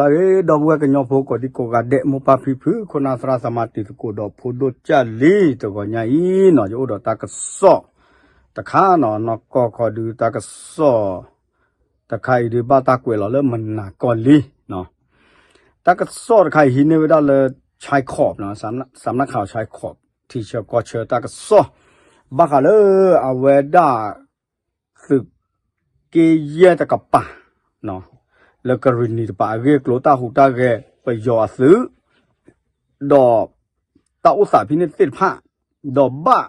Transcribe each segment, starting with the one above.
အ့ ဒီပုၢ်ဝဲၢ်ကညီဖိကိးဒံကိးဂၤဒဲး မိၢ်ပၢ်ဖံဖု ခိၣ်နၢ်သရၣ်သမါတံၤသကိးဒီးဖိဒိၣ်ကၢ်လံ တဂီၤညါအံၤနီၤ ယအိၣ်ဒီးတၢ်ကစီၣ်တခါနီၤ နီၢ်ကီၢ်ခီဒုးတၢ်ကစီၣ်တခါအံၤဒုးဘၣ်တၢ်ကွဲးလီၤလၢမနၤကီၢ်လံနီၤ တၢ်ကစီၣ်တခါအံၤဟံးန့ၢ်ဝဲဒၣ်လၢ Chai Corp နီၤ စးမနၣ်ခး Chai Corp ထံဆၢကီၢ်ဆၢတၢ်ကစီၣ် ဘၣ်ဃးလၢအဝဲဒၣ် သုးက့ယဲၢ်တကပၤ လၢကရ့ၣ်နံၤတပၤအဂ့ၢ်အကျိၤ တၢ်ဟူးတၢ်ဂဲၤပယီၤအသုး ဒီးတၢ်အိၣ်သးဖဲန့ၣ်သ့ၣ်တဖၣ် ဒီးဘၣ်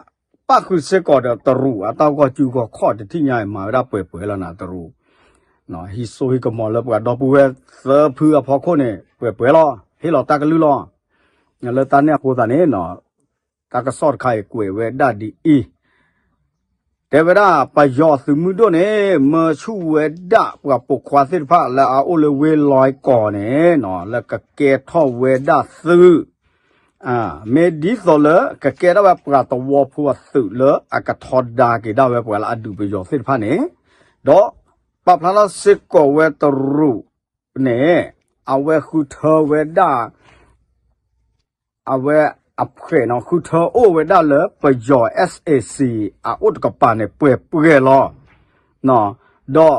ပၣ်ဃုာ်စ့ၢ်ကီးဒီးတရူးအတၢ်ဂီၢ်ကုၢ်ဂီၢ်ခီၣ် တထံၣ်ညါမၤဝဲဒၣ်ပှဲၤပှဲၤလီၤနၤတရူး ဟံးစိဟံးကမီၤလၢပှၤဒီပုၢ်ဝဲၢ်သၢဖုအဖီခိၣ်န့ၣ် ပှဲၤပှဲၤလီၤ ဟ့ၣ်လီၤတၢ်ကလုၢ်လီၤ လၢတၢ်န့ၣ်အဃိသတးန့ၣ် တၢ်ကစီၣ်တခါအံၤကွဲးဝဲဒၣ်ဒ်အံၤ တဲဝဲဒၣ်ပယီၤသုးမုၢ်ဒိၣ်န့ၣ် မၢဆူၣ်ဝဲဒၣ်ပှၤပိာ်ခွါသ့ၣ်တဖၣ်လၢအအိၣ်လၢဝ့ၢ်လွဲကီၢ်န့ၣ် လၢကကဲထီၣ်ဝဲဒၣ်သုး မ့ၢ်ဒ်သိးလၢကကဲထီၣ်ဝဲပှၤတဝီဖိအသုးလၢအကထီဒါက့ၤဒၣ်ဝဲပှၤလၢအဒုးပယီၤသ့ၣ်တဖၣ်န့ၣ် ဒီးပာ်ဖျါထီၣ်စ့ၢ်ကီးဝဲတရူးန့ၣ် အဝဲဃုထၢဝဲဒၣ် အဝဲအဖှဲးနီၤ ဃုထၢအိၣ်ဝဲဒၣ်လၢပယီၤ SAC အအိၣ်တကပၤန့ၣ် ပှဲၤပှဲၤလီၤ. ဒီး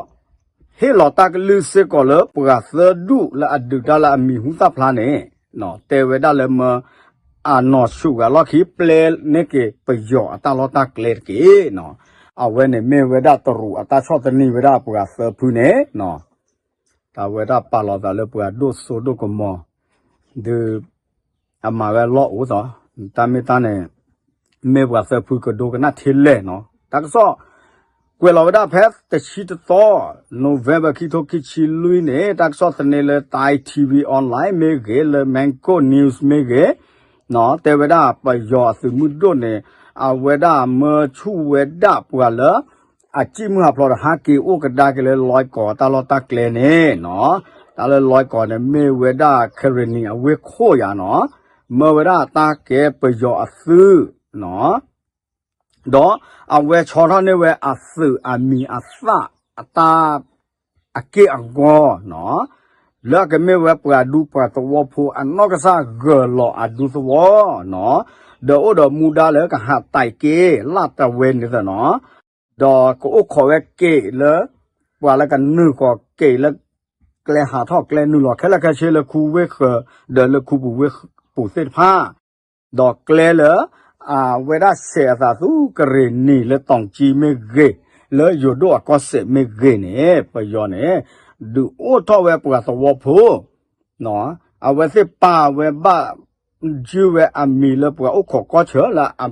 ဟ့ၣ်လီၤတၢ်ကလုၢ်စ့ၢ်ကီးလၢပှၤသၢဒူၣ်လၢအဒုးတၢ်လၢအမံၤဟူသၣ်ဖျါန့ၣ် တဲဝဲဒၣ်လၢမၢ အနီၢ်ဆူၣ်ဂၤလီၢ်ခံ ပျဲန့ၢ်က့ၤပယီၤအတၢ်လီၢ်တၢ်ကျဲတက့ၢ်. အဝဲန့ၣ်မ့ၢ်ဝဲဒၣ်တရူးအတၢ်ဆီၣ်သနံးဝဲဒၣ်ပှၤသၢဖုန့ၣ် တၢ်ဝဲဒၣ်ပာ်လီၤသးလၢပှၤဒိၣ်စိဒိၣ်ကမီၤ ဒုး အမၤဝဲလီၢ်အိၣ်သီး တၢ်မ့ၢ်တၢ်န့ၣ် မ့ၢ်ပှၤသၢဖုကဒိကနၣ်ထဲလဲၣ်နီၤ တၢ်ကစီၣ် ကွဲးလီၤဝဲဒၣ်ဖဲတဆံတသီ November ခံထိခံဆံလွံၢ်န့ၣ် တၢ်ကစီၣ်သန့လၢ Thai TV Online မ့ၢ်ဂ့ၤ လၢ Mango News မ့ၢ်ဂ့ၤ တဲဝဲဒၣ်ပယီၤအသုးမုၢ်ဒိၣ်န့ၣ် အဝဲဒၣ်မၢဆူၣ်ဝဲဒၣ်ပှၤလၢ အစံၣ်မုၢ်ဟးဖျိးဒီးဟဲက့ၤအိၣ်ကဒါက့ၤလၢလွဲကီၢ်တၢ်လီၢ်တၢ်ကျဲန့ၣ်နီၤ, တၢ်လၢလွဲကီၢ်န့ၣ်မ့ၢ်ဝဲဒၣ် Karenni အဝ့ၢ်ခိၣ်ယၤနီၤ, မၢဝဲဒၣ်တၢ်ကဲပယီၤအသုးနီၤ, ဒီးအဝဲဆီထီၣ်န့ၢ်ဝဲအသုးအမံၤအသၣ်အတၢ် အက့ၢ်အဂီၤနီၤ, လၢအကမ့ၢ်ဝဲပှၤဒူပှၤသဝီဖိအနီၢ်ကစၢ်ဂၢၤလီၤအဒူသဝီနီၤ, ဒီးအိၣ်ဒီးမူဒါလၢကဟးတဲာ်က့ၤလၢတဝဲန့ၣ်သနီၤ, ဒီးကအိၣ်ခိးဝဲက့ၤလၢ ပှၤလၢကနုာ်ဃီၤက့ၤလၢ ကျဲဟးထီၣ်ကျဲနုာ်လီၤခဲလၢာ်ခဲဆ့လၢခူဝ့ၢ်ဃၢၤ ဒီးလၢခူပူၤဝ့ၢ်ပူၤသ့ၣ်တဖၣ် ဒီးကျဲလၢ အဝဲဒၣ်ဆဲးအသးဆူကရ့ၣ်နံၤလၢတီၤကၠံမ့ၢ်ဂ့ၤ, လၢယိၤဒိၣ်အကီၢ်စဲၣ်မ့ၢ်ဂ့ၤန့ၣ် ပယီၤန့ၣ် ဒုးအိၣ်ထီၣ်ဝဲပှၤသဝီဖိ အဝဲသ့ၣ်ပာ်ဝဲဘၣ် ယုၢ်ဝဲအမံၤလၢပှၤအိၣ်ခိးကီၢ်ဆၢလၢ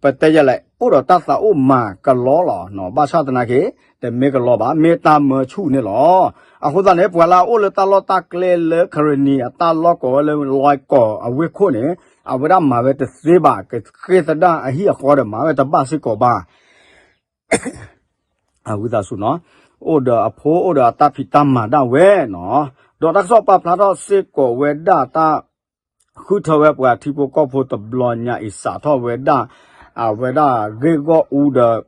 ပတဲယဲလဲၣ် အိၣ်ဒီးတၢ်သးအိၣ်မၤကလီလီၤ. ဘၣ်ဆၣ်သနာ်က့ တမ့ၢ်ကလီဘၣ် မ့ၢ်တၢ်မၢဆူၣ်န့ၣ်လီၤ. အဃိသတးန့ၣ် ပှၤလၢအအိၣ်လၢတၢ်လီၢ်တၢ်ကျဲလၢ Karenni အတၢ်လီၢ်ကီၢ်ဝဲလၢလွဲကီၢ်အဝ့ၢ်ခိၣ်န့ၣ် အဝဲဒၣ်မၤဝဲတသ့ဘၣ် ကဃ့သဒၣ်အဟံၣ်အဃီဒီးမၤဝဲတဘၣ်စ့ၢ်ကီးဘၣ် အဝံသးစူၤနီၤ, အိၣ်ဒီးအဖိအိၣ်ဒီးအတၢ်ဖံးတၢ်မၤဒၣ်ဝဲနီၤ, ဒီးတၢ်ကစီၣ်ပာ်ဖျါထီၣ်စ့ၢ်ကီးဝဲဒၣ်တၢ် ဃုထၢဝဲပှၤထံဖိကီၢ်ဖိတဘျီညါအံၤစးထီၣ်ဝဲဒၣ် အဝဲဒၣ်ဂ့ၢ်ဂီၢ်အူဒီး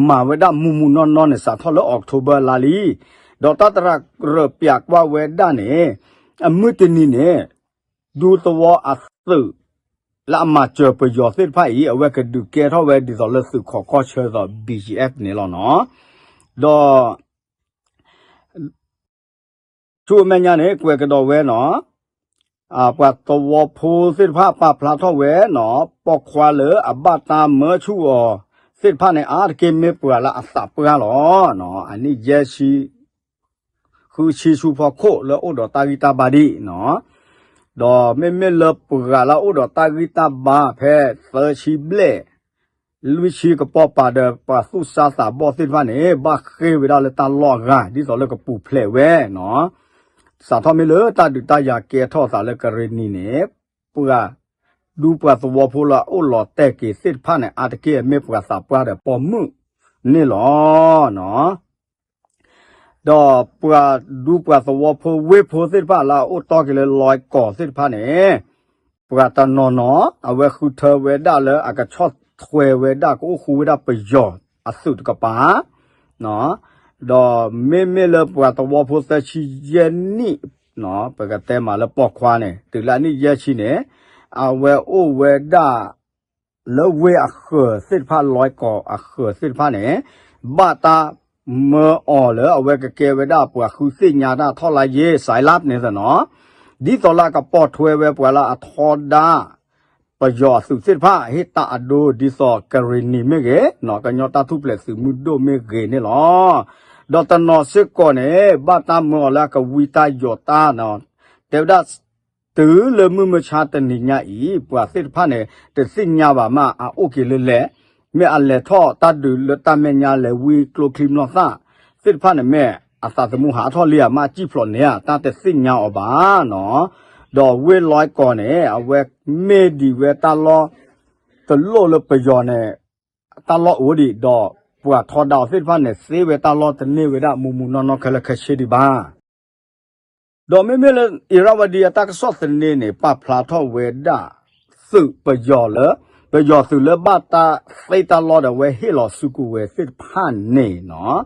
မၤဝဲဒၣ်မုၢ်မုၢ်နီၢ်နီၢ်န့ၣ် စးထီၣ်လၢ October လါလံ, ဒီးတၢ်သရၣ်ကြၢးပျးကွၢ်ဝဲဒၣ်န့ၣ် အမုၢ်တနံၤန့ၣ် ဒူသဝီအသုး လၢအမၤစၢၤပယီၤသ့ၣ်တဖၣ်အံၤ အဝဲကဒုးကဲထီၣ်ဝဲဒ်သိးလၢသုးခိးကီၢ်ဆၢသိး ဘီၣ်ကၠံအ့ၣ် န့ၣ်လီၤနီၤ, ဒီး ဆူအမဲာ်ညါန့ၣ် ကွဲးကဒီးဝဲနီၤ, ပှၤသဝီဖိသ့ၣ်တဖၣ်ပာ်ဖျါထီၣ်ဝဲနီၤ, ပိာ်ခွါလၢအဘၣ်တၢ်မၢဆူၣ်အီၤသ့ၣ်တဖၣ်န့ၣ် အါတက့ၢ်မ့ၢ်ပှၤလၢအသးပှၢ်လီၤ. အနံၣ်ယဲၢ်ဆံ ဃုဆံဆူဖီခိၣ်လၢအိၣ်ဒီးတၢ်ဂံၢ်တၢ်ဘါဒံးနီၤ, ဒီးမ့မ့ၢ်လၢပှၤလၢအအိၣ်ဒီးတၢ်ဂံၢ်တၢ်ဘါဖဲသၢဆံဘျဲၣ် လွံၢ်ဆံကပီၤပၤဒီးပှၤသူၣ်စၢ်သးဘီၣ်သ့ၣ်တဖၣ်န့ၣ် ဘၣ်ဃ့ၢ်ဝဲဒၣ်လၢတၢ်လီၢ်အဂၤ ဒ်သိးလၢကပူၤဖျဲးဝဲနီၤ, စးထီၣ်မ့ၢ်လၢတၢ်ဒုးတၢ်ယၤကဲထီၣ်သးလၢကရ့ၣ်နံၤန့ၣ် ပှၤဒူပှၤသဝီဖိလၢအအိၣ်လီၤတဲာ်က့ၤသ့ၣ်တဖၣ်န့ၣ် အါတက့ၢ်မ့ၢ်ပှၤသးပှၢ်ဒီးပိာ်မုၣ်န့ၣ်လီၤ. ဒီးပှၤဒူပှၤသဝီဖိဝ့ၢ်ဖိသ့ၣ်တဖၣ်လၢအအိၣ်တီက့ၤလၢလွဲကီၢ်သ့ၣ်တဖၣ်န့ၣ် ပှၤတနီၤနီၤ အဝဲဃုထၢဝဲဒၣ်လၢအကဆီၣ်ထွဲဝဲဒၣ်ကအိၣ်ဃူဝဲဒၣ်ပယီၤအသုးတကပၤ, ဒီးမ့မ့ၢ်လၢပှၤသဝီဖိသၢဆံယဲၢ်နံၣ် ပကတဲမးလၢပိာ်ခွါန့ၣ် တုၤလၢအနံၣ်ယဲၢ်ဆံန့ၣ် အဝဲအိၣ်ဝဲဒၣ် လၢဝ့ၢ်အဃၢၤသ့ၣ်တဖၣ် လွဲကီၢ်အဃၢၤသ့ၣ်တဖၣ်န့ၣ် ဘၣ်တၢ်မၢအီၤလၢအဝဲကကဲဝဲဒၣ်ပှၤဃုသ့ၣ်ညါတၢ်ထီၣ်လါယ့ စဲးလး န့ၣ်သနီၤ, ဒ်သိးလၢအကပိာ်ထွဲဝဲပှၤလၢအထီဒါ ပယီၤအသုးသ့ၣ်တဖၣ် ဟ့ၣ်တၢ်အဒိဒ်သိးကရ့ၣ်နံၤမ့ၢ်ဂ့ၤ, ကညီတၢ်ထူၣ်ဖျဲးသုးမုၢ်ဒိၣ်မ့ၢ်ဂ့ၤန့ၣ်လီၤ. ဒီးတနီၤစ့ၢ်ကီးန့ၣ် ဘၣ်တၢ်မၢအီၤလၢအကဝံတၢ်ယိးတၢ်နီၤ, တဲဝဲဒၣ် တုၤလၢမုၢ်မဆါတနံၤညါအံၤ ပှၤသ့ၣ်တဖၣ်န့ၣ် တသ့ၣ်ညါဘၣ်မး အအိၣ်က့ၤလၢလဲၣ်, မ့ၢ်အလဲၤထီၣ်တၢ်ဒုးလၢတၢ်မဲာ်ညါလဲၤဝံကျိချံမျိာ်သၣ်သ့ၣ်တဖၣ်န့ၣ် မ့ၢ်အသးသမူဟးထီၣ်လံဧါ မ့ၢ်အစံၣ်ဖျိးန့ၢ်ဧါ တၢ်တသ့ၣ်ညါအီၤဘၣ်နီၤ. ဒီးဝ့ၢ်လွဲကီၢ်န့ၣ် အဝဲမ့ၢ်ဒံးဝဲတၢ်လီၢ် တလိၣ်လၢပယီၤန့ၣ် တၢ်လီၢ်အိၣ်ဒံး ဒီးပှၤထီဒါအီၤသ့ၣ်တဖၣ်န့ၣ် သ့ဝဲတၢ်လီၢ်တန့ၢ်ဝဲဒၣ်မူမူနီၢ်နီၢ်ခဲလၢာ်ခဲဆ့ဒံးဘၣ်. ဒီးမ့မ့ၢ်လၢ အ့ၤရၣ်ဝါဒံ အတၢ်ကစီၣ်သန့န့ၣ် ပာ်ဖျါထီၣ်ဝဲဒၣ် သုးပယီၤလၢ ပယီၤသုးလၢဘၣ်တၢ်သ့တၢ်လီၢ်ဒီးအဝဲဟ့ၣ်လီၤစုကဝဲၤသ့ၣ်တဖၣ်န့ၣ်နီၤ,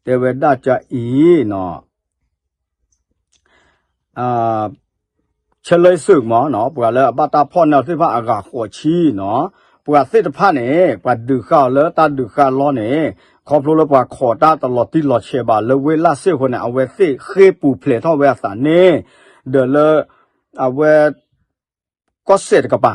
တဲဝဲဒၣ်ကအံၤနီၤ ဆဲးလၢစ့ၣ်မးနီၤ ပှၤလၢအဘၣ်တၢ်ဖီၣ်န့ၢ်အီၤသ့ၣ်တဖၣ်အဂၤဃိးဆံနီၤ, ပှၤသ့ၣ်တဖၣ်န့ၣ် ပှၤဒုးဃာ်အီၤလၢတၢ်ဒုးဃာ်လီၢ်န့ၣ် ခီဖျိလၢပှၤခိးတၢ်တလီၤတံၢ်လီၤဆဲးဘၣ်လၢဝ့ၢ်လၢ်စ့ၣ်အဃိန့ၣ် အဝဲသ့ၣ်ဃ့ၢ်ပူၤဖျဲးထီၣ်ဝဲအသးန့ၣ် ဒီးလၢ အဝဲ ကီၢ်စဲၣ်တကပၤ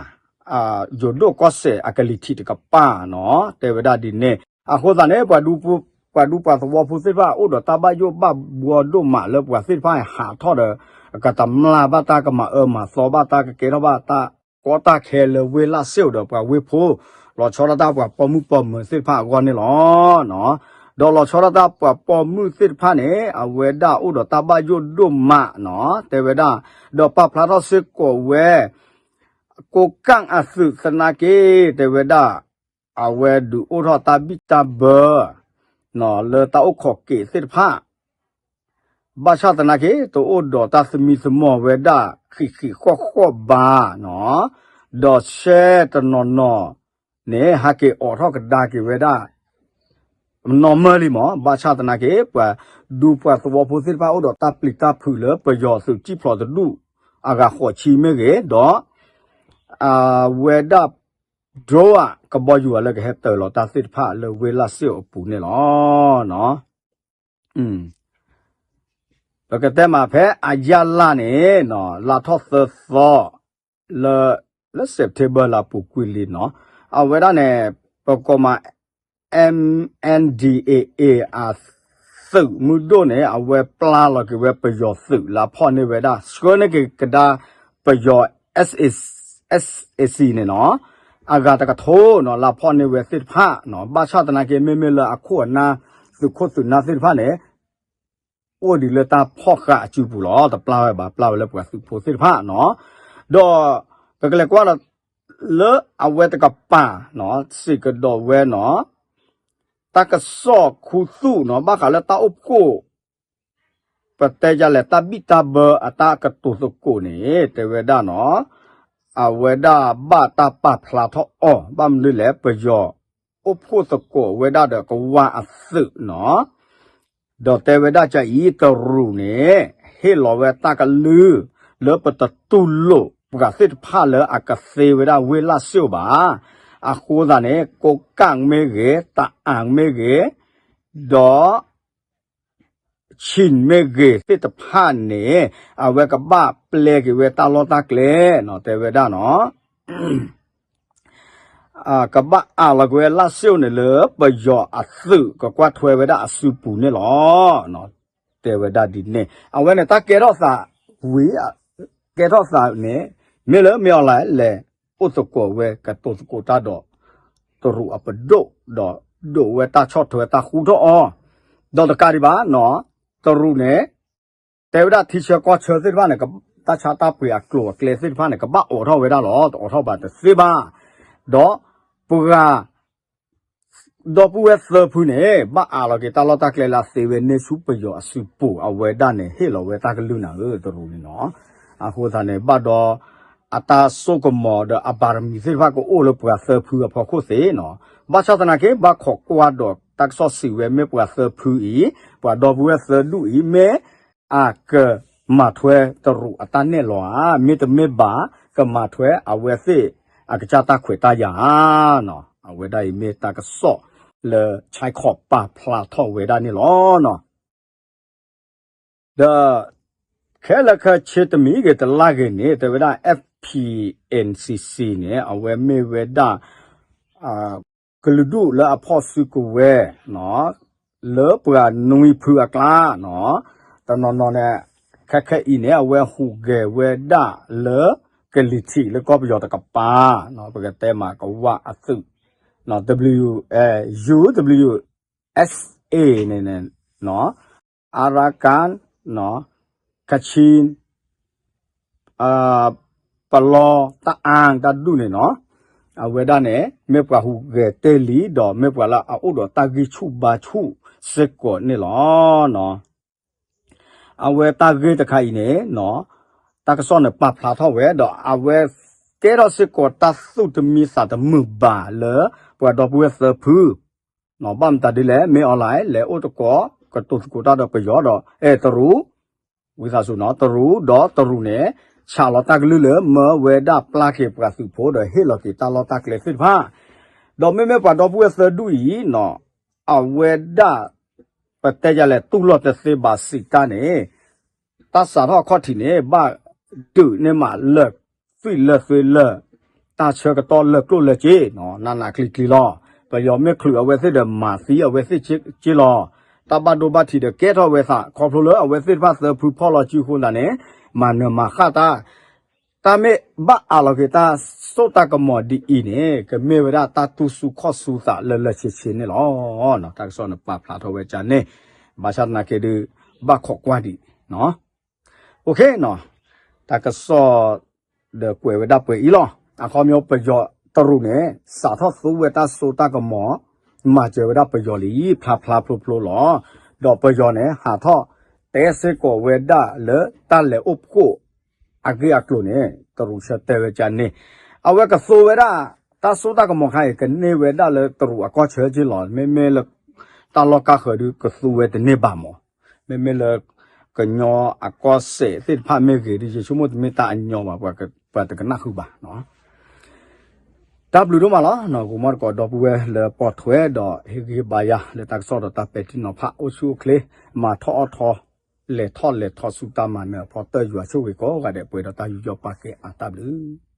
ယိၤဒိၣ်ကီၢ်စဲၣ်အကလံၤထံးတကပၤနီၤ တဲဝဲဒၣ်ဒ်န့ၣ်. အဃိသတးန့ၣ် ပှၤဒူပှၤသဝီဖိသ့ၣ်တဖၣ် အိၣ်ဒီးတၢ်ဘၣ်ယိၣ်ဘၣ်ဘှီဒိၣ်မးလၢပှၤသ့ၣ်တဖၣ်ဟးထီၣ်ဒီး ကတမျၢ်ဘၣ်တၢ်ကမၤအၢမၤသီဘၣ်တၢ် ကကဲထီၣ်ဘၣ်တၢ်ကီတၢ်ခဲလၢဝ့ၢ်လၢ်စ့ၣ်အိၣ်ဒီးပှၤဝ့ၢ်ဖိ လီၤဆီဒၣ်တၢ်ပှၤပိာ်မုၣ်ပိာ်မၢၤသ့ၣ်တဖၣ်အဂီၢ်န့ၣ်လီၤ. ဒီးလီၤဆီဒၣ်တၢ်ပှၤပိာ်မုၣ်သ့ၣ်တဖၣ်န့ၣ် အဝဲဒၣ်အိၣ်ဒီးတၢ်ဘၣ်ယိၣ်ဒိၣ်မးနီၤ တဲဝဲဒၣ်, ဒီးပာ်ဖျါထီၣ်စ့ၢ်ကီးဝဲ ကိးကၣ်အသုးသနာ်က့ တဲဝဲဒၣ် အဝဲဒုးအိၣ်ထီၣ်တၢ်ဘံၣ်တၢ်ဘၢ လၢတၢ်အိၣ်ခိးက့ၤသ့ၣ်တဖၣ် ဘၣ်ဆၣ်သနာ်က့ တအိၣ်ဒီးတၢ်သမံသမိးဝဲဒၣ် ဃံးဃံးဃီၣ်ဃီၣ်ဘၣ်နီၤ, ဒီးဆဲတနီၤနီၤန့ၣ် ဟးက့ၤအိးထီၣ်ကဒါက့ၤဝဲဒၣ် နီၢ်မၢလံမး ဘၣ်ဆၣ်သနာ်က့ ပှၤဒူပှၤသဝီဖိသ့ၣ်တဖၣ်အိၣ်ဒီးတၢ်ပျံၤတၢ်ဖုးလၢပယီၤသုးစံၣ်ဖျိးတဒူၣ် အဂၤဃိးဆံမ့ၢ်ဂ့ၤ ဒီး အဝဲဒၣ် drone ကဘီယူၤအလၢကဟဲတၢၤလီၤတၢ်သ့ၣ်တဖၣ်လၢဝ့ၢ်လၢ်စ့ၣ်အပူၤန့ၣ်လီၤ. ပကတဲမးဖဲအယၢ်လၢ်န့ၣ် လါထီၣ်သၢသီ လၢ လၢ September လၢအပူၤကွံာ်လံနီၤ, အဝဲဒၣ်န့ၣ် ပကိးမး M N D A A အသုးမုၢ်ဒိၣ်န့ၣ် အဝဲပျၢ်လီၤက့ၤဝဲပယီၤသုးလၢအဖီၣ်န့ၢ်ဝဲဒၣ် ဆှၢန့ၢ်က့ၤကဒါပယီၤ S A C န့ၣ်နီၤ, အဂၤတကထိနီၤ လၢအဖီၣ်န့ၢ်ဝဲသ့ၣ်တဖၣ်နီၤ, ဘၣ်ဆၣ်သနာ်က့ မ့မ့ၢ်လၢအခိၣ်အနၢ် သုးခိၣ်သုးနၢ်သ့ၣ်တဖၣ်န့ၣ် အိၣ်ဒံးလၢတၢ်ဖီၣ်ဃာ်အစုပူၤလီၤ. တပျၢ်ဝဲဘၣ် ပျၢ်ဝဲလၢပှၤသုးဖိသ့ၣ်တဖၣ်နီၤ, ဒီး ပကလဲၤကွၢ်ဒီး လၢအဝဲတကပၤနီၤ စံးကဒီးဝဲနီၤ, တၢ်ကစီၣ်ခူသူၣ်နီၤ ဘၣ်ဃးလၢတၢ်အိၣ်ဖှိၣ် ပတဲယလဲၣ် တၢ်ဘံၣ်တၢ်ဘၢအတၢ်ကတိၤသကိးန့ၣ် တဲဝဲဒၣ်နီၤ, အဝဲဒၣ်ဘၣ်တၢ်ပာ်ဖျါထီၣ်အီၤ ဘၣ်မနုၤလဲၣ် ပယီၤအိၣ်ဖှိၣ်သကိးဝဲဒၣ်ဒီးကဝၤအသုးနီၤ, ဒီးတဲဝဲဒၣ်ကအံၤ တရူးန့ၣ် ဟ့ၣ်လီၤဝဲတၢ်ကလုၢ် လၢပတတူၢ်လိာ်ပှၤသ့ၣ်တဖၣ်လၢအကသ့ဝဲဒၣ်ဝ့ၢ်လၢ်စ့ၣ်အိၣ်ဘၣ်. အဃိသတးန့ၣ် ကိးကၣ်မ့ၢ်ဂ့ၤ တအၣ်မ့ၢ်ဂ့ၤ ဒီး ဆံၣ်မ့ၢ်ဂ့ၤသ့ၣ်တဖၣ်န့ၣ် အဝဲကဘၣ်ပျဲက့ၤဝဲတၢ်လီၢ်တၢ်ကျဲနီၤ တဲဝဲဒၣ်နီၤ ကဘၣ်အးလီၤက့ၤဝဲလၢ်စ့ၣ်အိၣ်န့ၣ်လၢ ပယီၤအသုးကကွၢ်ထွဲဝဲဒၣ်အစုပူၤန့ၣ်လီၤ. တဲဝဲဒၣ်ဒ်န့ၣ် အဝဲန့ၣ်တၢ်ကဲထီၣ်သးဝံၤ ကဲထီၣ်သးန့ၣ် မ့ၢ်လၢမ့ၢ်အီၤလဲၣ် လဲၤအိၣ်သကိးဝဲကတိၤသကိးတၢ်ဒီး တရူးအပဒိၣ် ဒီးဒိးဝဲတၢ်ဆီၣ်ထွဲတၢ်ဃူထီၣ်အီၤ ဒီးတကးဒံးဘၣ်နီၤ တရူးန့ၣ် တဲဝဲဒၣ်ထံဆၢကီၢ်ဆၢသ့ၣ်တဖၣ်န့ၣ် တၢ်ဆါတၢ်ပှ့ၤအကျိၤအကျဲသ့ၣ်တဖၣ်န့ၣ် ကဘၣ်အိးထီၣ်ဝဲဒၣ်လီၤ တအိးထီၣ်ဘၣ်တသ့ဘၣ်. ဒီးပှၤ ဒီပုၢ်ဝဲၢ်သၢဖုန့ၣ် ဘၣ်အးလီၤက့ၤတၢ်လီၢ်တၢ်ကျဲလၢအသ့ဝဲန့ၢ်ဆူပယီၤအစုပူၤ အဝဲဒၣ်န့ၣ် ဟ့ၣ်လီၤဝဲတၢ်ကလုၢ်နၤဧၢ တရူးန့ၣ်နီၤ. အဃိသတးန့ၣ် ဘၣ်ဒီးအတၢ်စိကမီၤဒီးအဘၣ်ရမံၤသ့ၣ်တဖၣ်ကအိၣ်လၢပှၤသၢဖုအဖီခိၣ်သ့နီၤ. ဘၣ်ဆၣ်သနာ်က့ ဘၣ်ခိးကွၢ်ဒီးတၢ်ကစီၣ်စံးဝဲမ့ၢ်ပှၤသၢဖုအံၤ ပှၤဒီပုၢ်ဝဲၢ်သၢဒူၣ်အံၤ မ့ၢ်အက မၤထွဲတရူးအတၢ်နဲၣ်လီၤဧါ, မ့တမ့ၢ်ဘၣ် ကမၤထွဲအဝဲသ့ၣ်အကစၢ်တၢ်ခွဲးတၢ်ယာ်ဧါနီၤ. အဝဲဒၣ်အံၤမ့ၢ်တၢ်ကစီၣ်လၢ China ပာ်ဖျါထီၣ်ဝဲဒၣ်န့ၣ်လီၤနီၤ. ဒီး ခဲလၢာ်ခဲဆ့တမံၤဂ့ၤတလါဂ့ၤန့ၣ် တဲဝဲဒၣ် F P N C C န့ၣ် အဝဲမ့ၢ်ဝဲဒၣ် ကလုာ်ဒူၣ်လၢအဖီၣ်စုကဝဲၤ လၢပှၤနွံဖုအကျါနီၤ, တနီၤနီၤန့ၣ် ခဲခဲအံၤန့ၣ် အဝဲဟူးဂဲၤဝဲဒၣ်လၢ ကလံၤထံးလၢကီၢ်ပယီၤတကပၤ, ပကတဲမးကဝၣ်အသုး W, U W S A န့ၣ် Arakan, Kachin, ပလီ တအၣ် တၢ်ဒူၣ်န့ၣ်နီၤ, အဝဲဒၣ်န့ၣ် မ့ၢ်ပှၤဟူးဂဲၤတ့ၢ်လံ ဒီးမ့ၢ်ပှၤလၢအအိၣ်ဒီးတၢ်ဂံၢ်ဆူၣ်ဘါဆူၣ်စ့ၢ်ကီးန့ၣ်လီၤ. အဝဲတၢ်ဂ့ၢ်တခါအံၤန့ၣ် တၢ်ကစီၣ်န့ၣ်ပာ်ဖျါထီၣ်ဝဲ ဒီးအဝဲကဲထီၣ်စ့ၢ်ကီးတၢ်သူၣ်တမံသးတမုာ်ဘၣ်လၢ ပှၤဒီပုၢ်ဝဲၢ်သၢဖု ဘၣ်မတၤဒ်လဲၣ် မ့ၢ် online လဲၤအိၣ်သကိး ကတိၤသကိးတၢ်ဒီးပယီၤဒီး အဲၣ်တရူး ဝံသးစူၤနီၤ တရူးဒီးတရူးန့ၣ် ဆးလီၤတၢ်ကလုၢ်လၢမၢဝဲဒၣ်ပျၢ်က့ၤပှၤသုးဖိဒီးဟ့ၣ်လီၤက့ၤတၢ်လီၢ်တၢ်ကျဲသ့ၣ်တဖၣ်, ဒီးမ့မ့ၢ်ပှၤဒီပုၢ်ဝဲၢ်သၢဒူၣ်အံၤနီၤ အဝဲဒၣ် ပတဲယလဲၣ် တူၢ်လိာ်တသ့ဘၣ်စံးတၢ်န့ၣ် တၢ်စးထီၣ်အခီၣ်ထံးန့ၣ် ဘၣ်ဒုးန့ၢ်မးလၢာ်သွံၣ်လၢာ်သွ့လၢာ် တၢ်ဆၢကတီၢ်လၢာ်ကျိၣ်လၢာ်စ့နီၤ နးနးကျံၤကျံၤလီၤ. ပယီၤမ့ၢ်ချုးအဝဲသ့ၣ်ဒီးမၤသံအဝဲသ့ၣ်စ့လီၤ. တၢ်ဘၣ်ဒိဘၣ်ထံးဒီးကဲထီၣ်ဝဲသး ခီဖျိလၢအဝဲသ့ၣ်တဖၣ်သၢဖုဖီၣ်လီၤစုဃိသးန့ၣ် မၤနၢၤမၤဃၣ်တၢ် တၢ်မ့ၢ်ဘၣ်အးလီၤက့ၤတၢ်စိတၢ်ကမီၤဒ်အံၤန့ၣ် ကမ့ၢ်ဝဲဒၣ်တၢ်တူၢ်ဆူၣ်ခီၣ်ဆူၣ်သးလၢလၢဆ့ဆ့န့ၣ်လီၤ. တၢ်ကစီၣ်န့ၣ်ပာ်ဖျါထီၣ်ဝဲဒ်န့ၣ် ဘၣ်ဆၣ်သနာ်က့ဒုး ဘၣ်ခိးကွၢ်ဒံး OK နီၤ တၢ်ကစီၣ်ဒီးကွဲးဝဲဒၣ်ပှဲၤအံၤလီၤ. အခီပညီပယီၤတရူးန့ၣ် စးထီၣ်သူဝဲတၢ်စိတၢ်ကမီၤ မၤစၢၤဝဲဒၣ်ပယီၤလံ ဖျါဖျါဖျိဖျိလီၤ. ဒီးပယီၤန့ၣ် ဟးထီၣ်တဲစ့ၢ်ကီးဝဲဒၣ်လၢတၢ်လဲၤအိၣ်ဖှိၣ်အဂ့ၢ်အကျိၤန့ၣ် တရူးဆၢတဲဝဲဒ်န့ၣ် အဝဲကသူဝဲဒၣ် တၢ်စိတၢ်ကမီၤခါအံၤ ကန့ၢ်ဝဲဒၣ်လၢတရူးအကီၢ်ဆၢက့လီၤ. မ့မ့ၢ်လၢ တၢ်လီၢ်ကါဃၢၤဒုးကသူဝဲတန့ၢ်ဘၣ်မး မ့မ့ၢ်လၢ ကညီအကီၢ်စဲၣ်သ့ၣ်တဖၣ်မ့ၢ်ဂ့ၤဒုး ယဆိကမိၣ်တမ့ၢ်တၢ်အညီဘၣ် ပှၤတကနၣ်ဃုာ်ဘၣ်. တၢ်ဘျုးဒိၣ်မးလီၤ. ဂီၤမူတကိးဒီပုၢ်ဝဲၢ်လၢပိာ်ထွဲဒီးဟ့ၣ်ဂံၢ်ဟ့ၣ်ဘါယၤလၢတၢ်ကစီၣ်ဒီးတၢ်ပဲာ်ထံနီၤဖး အိၣ်ဆူၣ်အိၣ်ချ့ မၤထီၣ်အီၣ်ထီၣ် လဲၤထီၣ်လဲၤထီၣ်ဆူတၢ်မၤနၢၤအဖီတၢၢ် ယွၤဆိၣ်ဂ့ၤကိးဂၤဒဲး ပှဲၤဒီးတၢ်ယူးယီၣ်ပာ်ကဲအါ တၢ်ဘျုး